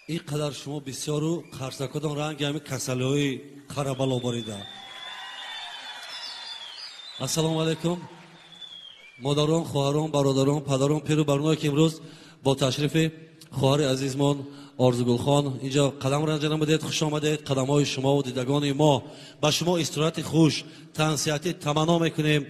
Ин қадар шумо бисёру қарсакотон ранги ҳамин касалиҳои қарабало борида. Ассалому алайкум, модарон, хоҳарон, бародарон, падарон, пиру барное, ки имрӯз бо ташрифи хоҳари азизмон Орзугулхон инҷо қадам ранҷа намудед. Хуш омадед. Қадамҳои шумову дидагони мо. Ба шумо истироҳати хуш, тансиҳатӣ таманно мекунем.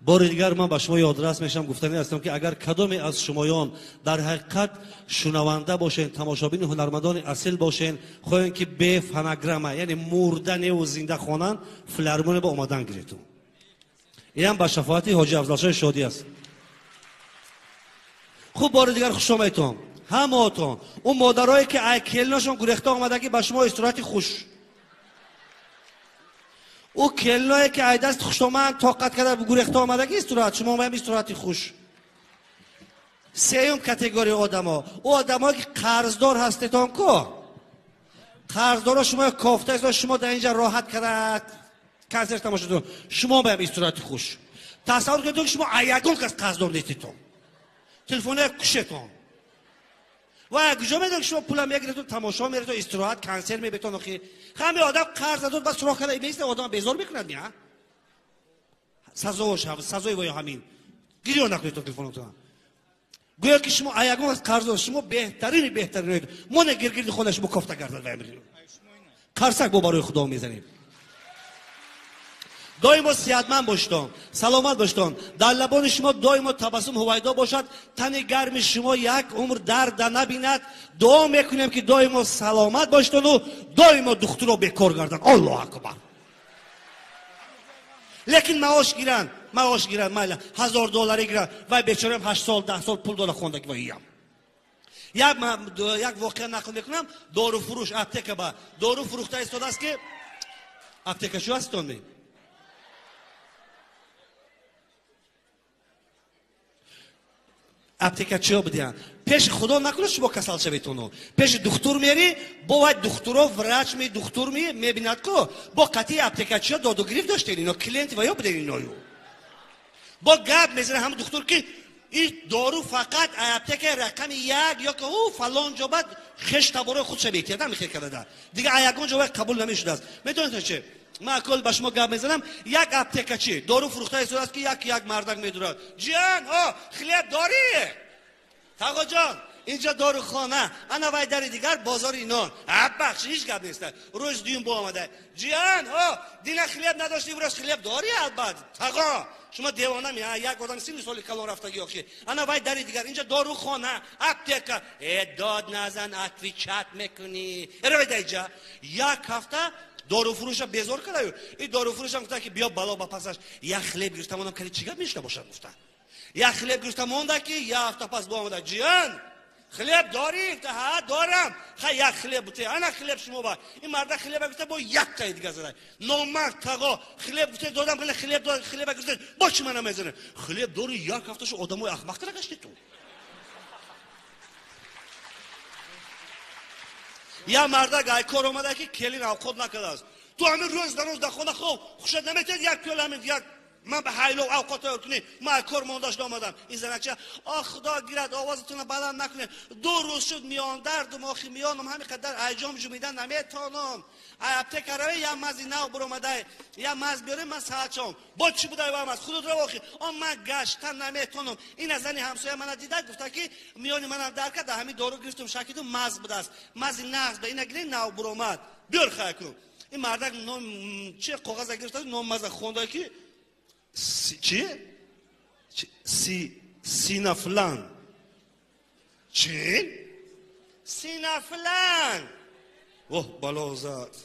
Бори дигар ман ба шумо ёдрас мешавам, гуфтанӣ ҳастам, ки агар кадоме аз шумоён дар ҳақиқат шунаванда бошен, тамошобини ҳунармандони асил бошен, хоҳем ки бе фонограмма, яъне мурда неву зинда хонанд, филармония ба омадан гирету. Инам ба шафоати ҳоҷи Афзалшоҳи Шодӣ аст. Хуб, бори дигар хуш омадетон ҳамаотон. Он модарое, ки ай келиношон гурехта омадаги, ба шумо истироҳати хуш. Ӯ келиное, ки ай даст хушоманд тоқат карда гурехта омадаги, истироҳат, шумо ҳам истироҳати хуш. Сеюм категория одамо, ӯ одамое, ки қарздор ҳастетон ко, қарздоро шумо кофта, шумо дар инҷа роҳат карда консерт тамошо кунед, шумо ҳам истироҳати хуш. Тасаввур кунед, ки шумо ягон кас қарздор нестетон, телефоне кушетон ва куҷо медонед, ки шумо пула мегиретон, тамошо меретон, истироҳат, консерт мебетон. Охи ҳаме одам қарз надод, ба суроғ карда меиста, одам безор мекунад. Мия сазош, сазои воё ҳамин гирё накунед телефонотон. Гӯё ки шумо ягон кас қарздор, шумо беҳтарини беҳтарин. Мо не гиргирди хона шумо кофта гардад, қарсак бо барои Худо мезанем. Доимо сиҳатманд бошедон, саломат бошедон, дар лабони шумо доимо табассум ҳувайдо бошад, тани гарми шумо як умр дарда набинад. Дуо мекунем, ки доимо саломат бошедону доимо духтуро бекор гарданд. Аллоҳу акбар! Лекин маош гиранд, маош гиранд, майла, 1000 долларӣ гиранд. Вай бечораам 8 сол, 10 сол пул дода хондаги. Вайям як воқеа нақл мекунам. Доруфурӯш аптека ба дору фурӯхта истодааст, ки аптекачӯ ҳастон ме? Аптекачиҳо будиянд. Пеши Худо накунад шумо касал шаветону пеши духтур мери, бо вай духтуро, врач ми, духтур ми мебинад ку, бо қатъи аптекачиҳо доду гирифт доштен, ино клиенти ва ё буден. Иною бо гап мезана ҳама духтур, ки ин дору фақат аптекаи рақами як ё ки ӯ фалон ҷо бад хеш таборои худша беҳтият ҳамихел кардада, дига ягон ҷо вай қабул намешудааст. Медонед че, ман акол ба шумо гап мезанам. Як аптекачи дору фурӯхта истодааст, ки як мардак медурад: «Ҷиян, о, хлеб дорӣ?» «Тағоҷон, инҷа дорухона, ана вай дари дигар бозори нон». Бахш, ҳеҷ гап неста. Рӯз дуюм бо омада: «Ҷиян, о, дина хлеб надошти, имрӯз хлеб дорӣ?» «Албат, тағо, шумо девона ми, як одам синни соли калон рафтаги охи, ана вай дари дигар, инҷа дорухона, аптека». «Э, дод назан, отвечать мекунӣ, эравай да иҷа». Як ҳафта доруфурӯша безор кардаю. И доруфурӯшам гуфта, ки биё, бало ба пасаш, як хлеб гирифта мондам, кали чӣ гап мешуда бошад, гуфта. Як хлеб гирифта монда, ки як ҳафта пас боомада: «Ҷиян, хлеб дорӣ?» «Ҳа, дорам». «Ха, як хлеб буте, ана хлеб шумо». Ба ин марда хлеба гирифта, бо яктаи дига зада: «Номард, тағо, хлеб гуфте додам, хлеб хлеба гирифта, бо чӣ мана мезане? Хлеб дорӣ, як ҳафташу одамои ахмақ кара гашти ту». Як мардак айкор омада, ки келин авқот накардааст: «Ту ҳамин рӯз дар рӯз дар хона хоб хушат наметиҳад, як пиёла ҳамин як ман ба ҳайлов авқот тайёр кунӣ, ман айкор монда шуда омадам». Ин занакча: «Ох, Худо гирад, овозатонро баланд накунед, 2 рӯз шуд миёндардум, охи миёнам ҳамин қадар айҷом ҷумида наметонам. Ай аптека раве, як мази нав буромадай, як маз биёрем, ман саат шавам». «Бо чӣ будай ва маз худот рав, охи он ман гашта наметонам. Ина зани ҳамсоя мана дида, гуфта, ки миёни манам дар кард, ҳамин дору гирифтум, шакидум, маз будааст, мази нағз ба ина гирен, нав буромад, биёр». Хай кун, ин мардак чи коғаза гирифта, ном маза хонда, ки чи синафлан, чи синафлан. Оҳ, бало зад,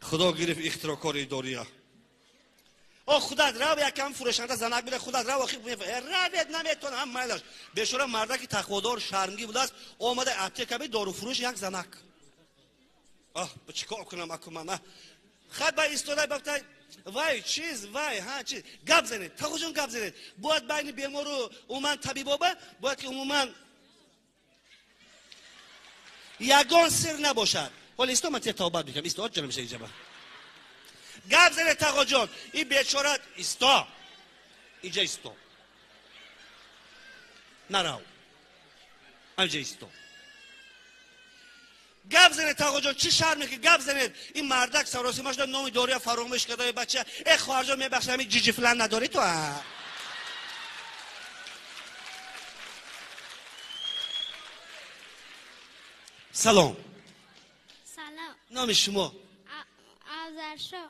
Худо гирифт ихтирокори дория. О, худат рав, якам фурӯшанда занак буда, худат рав, охи равед, наметонам, майлаш. Бешора мардаки тақводор, шармгӣ будааст, омада аптека би доруфурӯш як занак: «Оҳ, чӣ кор кунам аку ман?» Хай, ба истода бафта, вай чиз, вай ҳа чиз. Гап занед, тағоҷон, гап занед. Бояд байни бемору умуман табибоба бояд ки умуман ягон сир набошад. Ҳоли исто, ман те тавбат мекунам, исто, ҷанам иҷаба. Гап занед, тағоҷон. Ин бечора исто, инҷа исто, нарав, анҷа исто. Гап занед, тағоҷон, чӣ шарме ки гап занед? Ин мардак саросима шуда, номи дория фаромӯш карда. Бача, э, хоҳарҷон, мебахшед, ҳамин ҷиҷифлан надорӣ ту? Салом. Салом. Номи шумо? Афзалшо.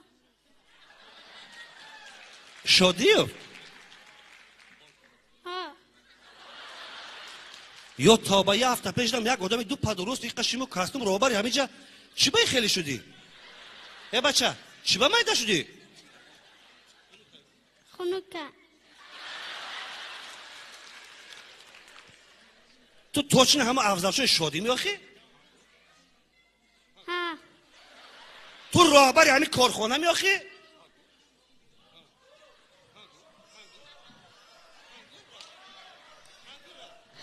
Шодиев? Ҳо. Ё тоба, я ҳафта пеш дам як одами ду падуруст иқа шиму костюм роҳбари ҳаминҷа. Чӣ ба хеле шудӣ? Э, бача, чӣ ба майда шудӣ? Хунука. Ту точно ҳама Афзалшои шодӣ меохӣ? Ҳа. Ту роҳбари ҳамин корхона меохӣ?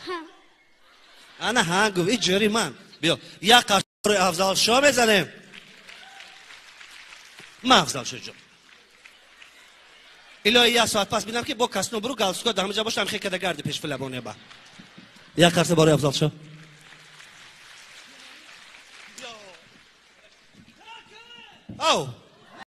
Ҳа. Ана ҳа гуфт, и ҷӯри ман. Биё, як қарсаи Афзалшо мезанем. Ма, Афзалшо ҷон, илоҳи як соат пас бинам, ки бо кастюм буру галстука дар ҳамаҷа бошам, хе када гарди пеш филабоне ба. Як қарса барои Афзалшо. Ав.